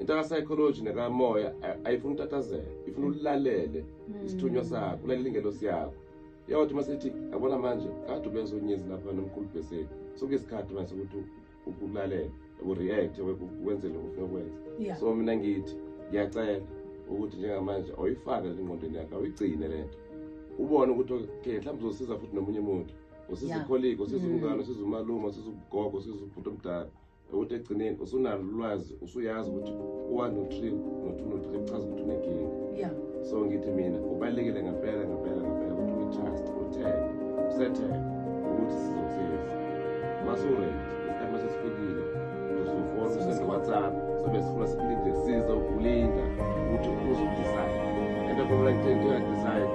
Into ka-psychology nekamoya ayifuni utatazela, ifuna ulalele isithunywa sakho, ulalele ingelosi yakho. Yawathi masithi yabona manje kade ubenza unyezi lapha nomkhulu Bheseni, so kuyisikhathi manje sokuthi ukulalele, ureact, wenze lokho ufuna ukwenza. So mina ngithi ngiyacela ukuthi njengamanje awuyifake le ngqondweni yakho, awuyigcine lento, ubone ukuthi okay, mhlawumbe uzosiza futhi nomunye umuntu, usiza icolleague, usiza umngane, usiza umalume, usiza ugogo, usiza ubhuti omdala, ukuthi ekugcineni usunalo ulwazi, usuyazi ukuthi u-1 no-3 no-2 no-3 kuchaza ukuthi unenkinga. So ngithi mina kubalulekile ngempela ngempela ngempela ukuthi uyi-trust, uthembe, usethembe ukuthi sizokusiza mase-ready. Isikhathi mase sifikile, uzofona, usende WhatsApp, sobe sifuna sikulinde, sizokulinda ukuthi uzodecide. Into khona ngithe uyadecide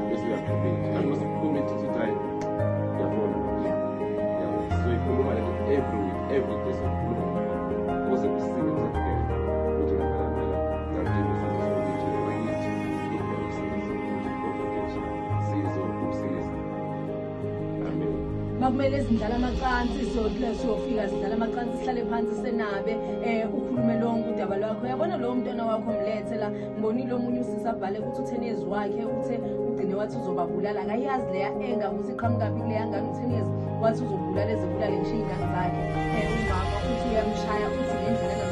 bese uyacommit, kanti mase-commit sithi hayi, ngiyafona manje. Yabo, sizoyikhuluma lento every week, every day sizoyikhuluma kuze kusike kuze kuphele ukuthi ngempela ngempela ngiyaludinga usizo, sokuthi bakithi udinga usizo, ukuthi gogo sizokusiza. Amen. Makumele zindlala amacansi, siyofika sidlala amacansi, sihlale phansi senabe, ukhulume lonke udaba lwakho. Uyabona lowo mntwana wakho mlethe la. Ngibonile omunye usisi abhale ukuthi u-10 years wakhe uthe ugcine wathi uzobabulala. Akayazi leya enga ukuthi iqhamukaphi kuleya ngane. U-10 years wathi uzobulala, ezibulale ngisho iy'ngane zakhe. Umama uthi uyamshaya, uthi ngendlela